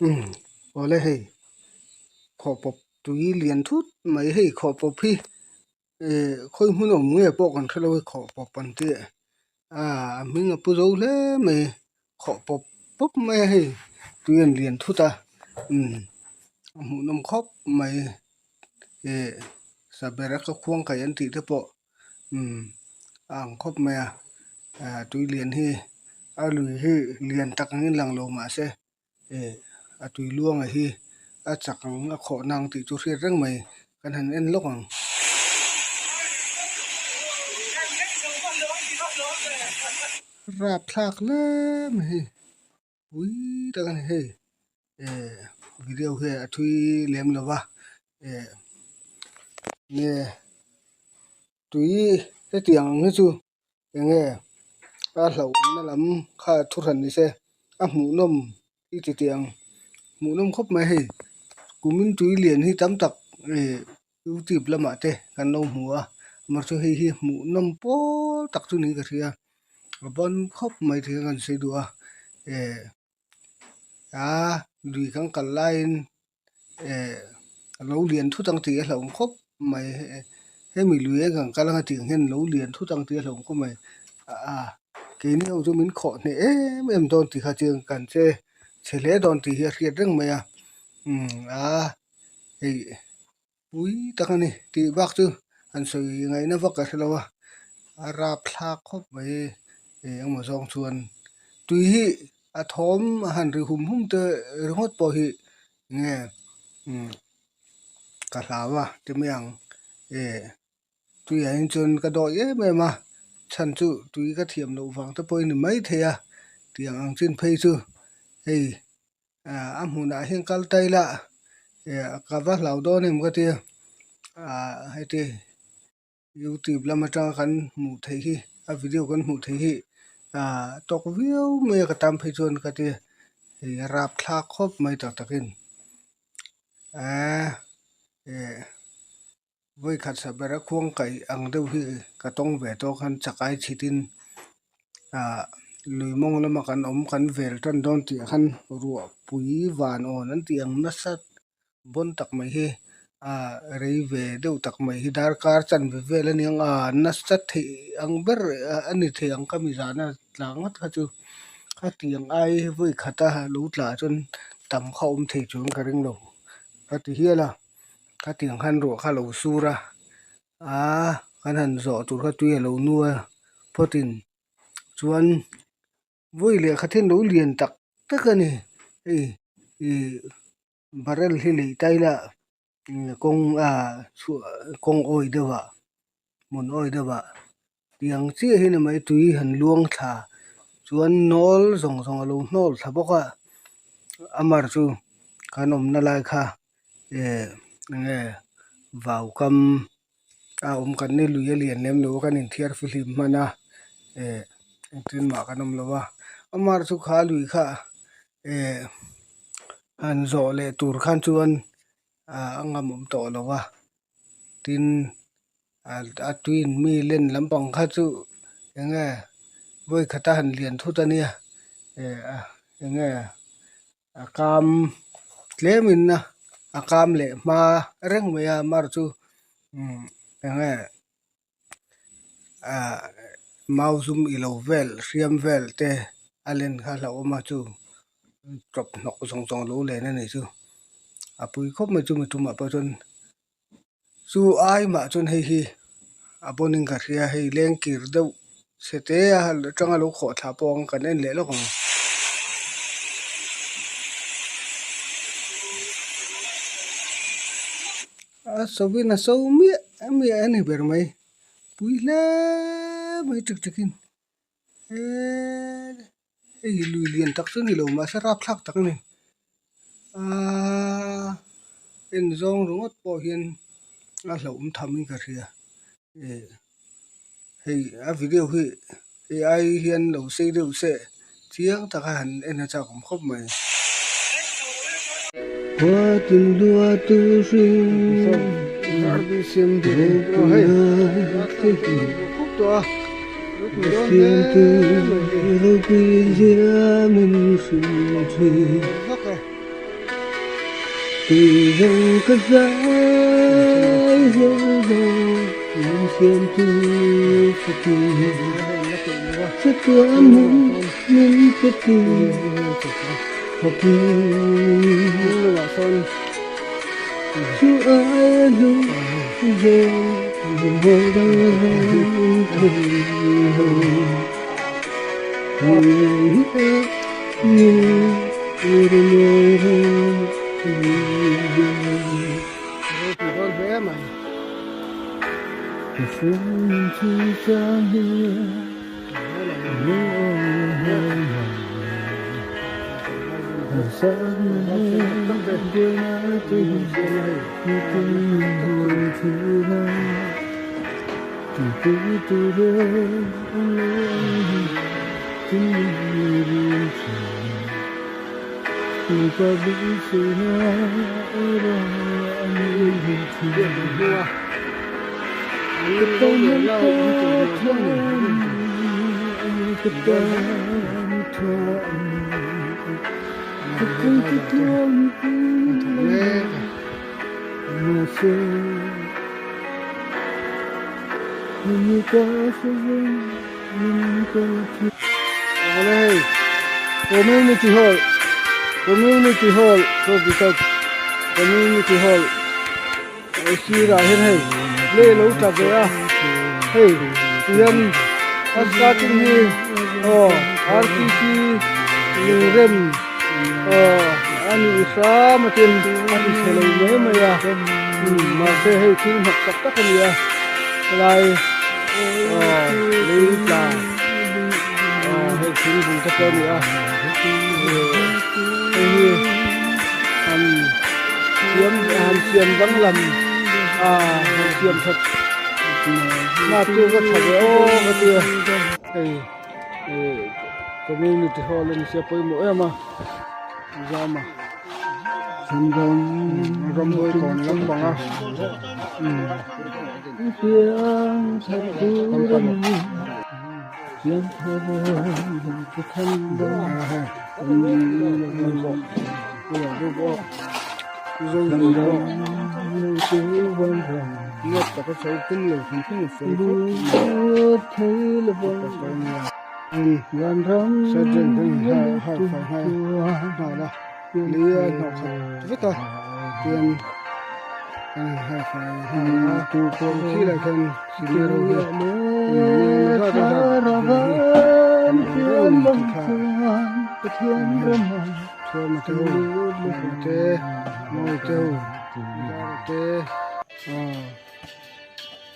Umm awle hei khawhpawp tui lian thut mai hei khawhpawp hi eh khawi hmun awm nge pawh kan hrelo a khawhpawp an tih ah a hming a pu zo hle mai khawhpawp pawp mai a hei tui an lian thut a umm a hmuhnawm khawp mai eh sabereka khuang kaih an tih te pawh umm a ang khawp mai a ah tui lian hi a lui hi lian tak angin lang lo mahse eh a tui luanga hi a chak ang a khawh nang tih chu hriat reng mai kan han en lawk ang. Rapthlak hle mai hei pui tak a ni hei eh video hian a thui lem lo va eh nge tui hetiang ang hi chu eng nge a hlauhna lam kha thu hran ni se a hmuhnawm i ti teh ang hmuhnawm khawp mai hei kumin tui lian hi tam tak ih youtube lamah te kan lo hmu a mahse hei hi hmuhnawm pawl tak chu niin ka hria a ban khawp mai thei a kan sawi duh a eh a lui kan kal laiin eh a lo lian thut ang tih a hlauhawm khawp mai hemi lui a kan kal anga tih ang hian lo lian thut ang tih a hlauhawm khawp mai a keini ho chu min khawh hneh em em dawn tih kha chiang kan che chhe hle dawn tih hi a hriat reng mai a umm a hei pui tak a ni tih bak chu han sawi ngaihna vak ka hrelo a a rapthlak khawp mai eng emaw zawng chuan tui hi a thawm a han ri hum hum te ringawt pawh hi nge umm ka hlau a ti mai ang eh tuiah hian chuan ka dawi em em a chhan chu tui ka thiam loh vang te pawhin ni maithei a tiang ang chin phei chu hei. Ah a hmunah hian kal ta ila eh ka va hlau dawn em ka tia ah heti youtube lam atanga kan hmuh theih hi a video kan hmuh theih hi ah tawk viau mai a ka tan phei chuan ka tia hei a rapthlak khawp mai tak takin eh eh vawikhat saber a khuang kaih ang deuh hi ka tawng ve tawh khan chakai chhitin ah lui mawng lama kan awm kan vel tan dawn tih ah khan ruah pui van awn an tih ang nasa bawn tak mai hi ah rei ve deuh tak mai hi darkar chanve vel a niang a nasa theih ang ber a ni thei ang ka mi zana tla ngawt kha chu khatiang ai vawikhat a lo tla chuan tam kha awm thei chuan ka ring lo ka ti hial a. Khatiang khan ruah kha a lo sur a aaa kan han zawh tur kha tui a lo nu a phawtin chuan vawi leh khat hian lo lian tak tak a ni hei ih barrel hi lei ta ila kawng ah chhuah kawng awi deuh ah hmun awi deuh ah tiang chiah hi ni mai tui han luang thla chuan nawl zawng zawng a lo hnawl thla bawk a amar chu kan awmna lai kha eh enge vau kam a awm kan ni lui a lian lem lo a kan inthiar fihlim hman a eh engtin mah kan awm lo a amar chu kha lui kha eh han zawh leh tur khan chuan ah a ngamawm tawh lo a tin a tuiin mi len lampang kha chu eng nge vawi khata han lian thut a nia eh eng nge a kam tlemin a a kam leh hma reng mai a mar chu umm eng nge ah mau zum ilo vel hriam vel te a len kha hlauhawm a chu tawp hnawk zawng zawng lo len a ni chu a pui khawp mai chu mi tumah pawh chuan. Chu ai mah chuan hei hi a bawnin ka hria hei lengkir deuh chhe te a atanga lo khawh thla pawh ang kan en leh lawk ang. A sawin a so miah miah a ni ber mai pui hle mai ṭik ṭikin eee hei lui lian tak chu a ni lo mahse rapthlak tak a ni aaa en zawng ringawt pawh hian a hlauhawm tham in ka hria eh hei a video hi hei ai hian lo sei deuh se chiang taka han en a chak awm khawp mai. Tui zawng ka zai zel dawn min siamtu fakin Chatuan min min pe tu fakin Chu ai a hlu zawng dang reng thei lo. Awle hei community hall community hall saw ti tak community hall a sirah hian hei lei a lo tla ve a hei tihian a starting hi aw rcc lungrem aw a nih hram a tin a ti chhe lo mai mai a mahse hei thil hnawk tak tak a ni a helai aw lei tla aw hei thing bul te pawh a ni a hei hi han siam han siam danglam a han siam that na chu ka tha ve aw ka ti a hei ih community hall a ni sia pawimawh em a zama ramhuai kawn lampang a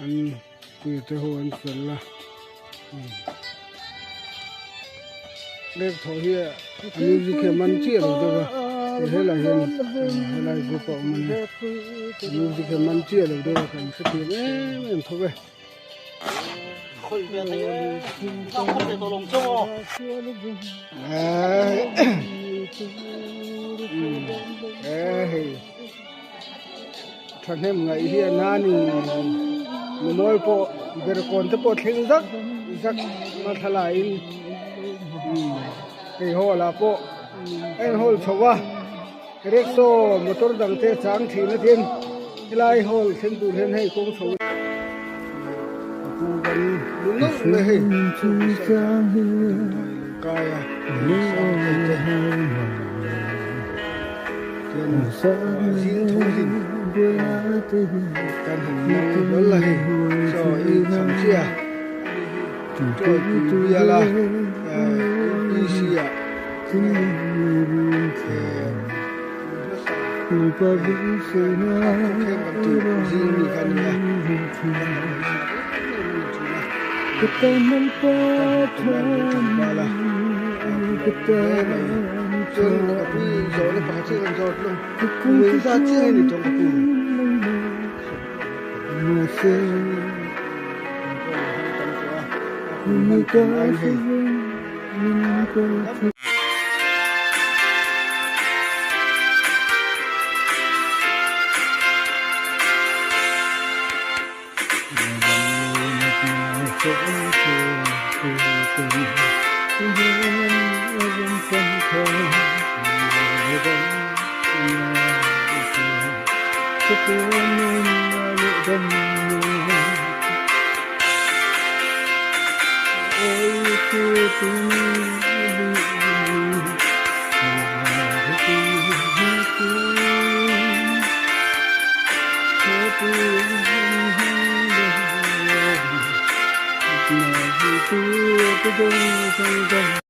An puite ho an fel a lek thaw hi a music hi a man chiah lo deuh a helai hian helai group a awm a nia music hi a man chiah lo deuh a kan hrethiam em em tho e. Thahnem ngaih hi a nani numawi pawh berkawn te pawh thleng zak zak na thlalaiin hei hall ah pawh a in hall chho a rickshaw motor dang te chang thin a tin helai hall thleng tur hian hei kawng chho a pu kan lu nawlh mai hei kai a zing tho hlim kan han nang hlawl a hei chaw ei kham chiah a chaw pui bial a UPC ah thuthleng kan tih zing mi kha a ni a chuan ka pu zawhna pakhat chiah kan zawt lawng kum engzat chiah nge ni tawng ka pu.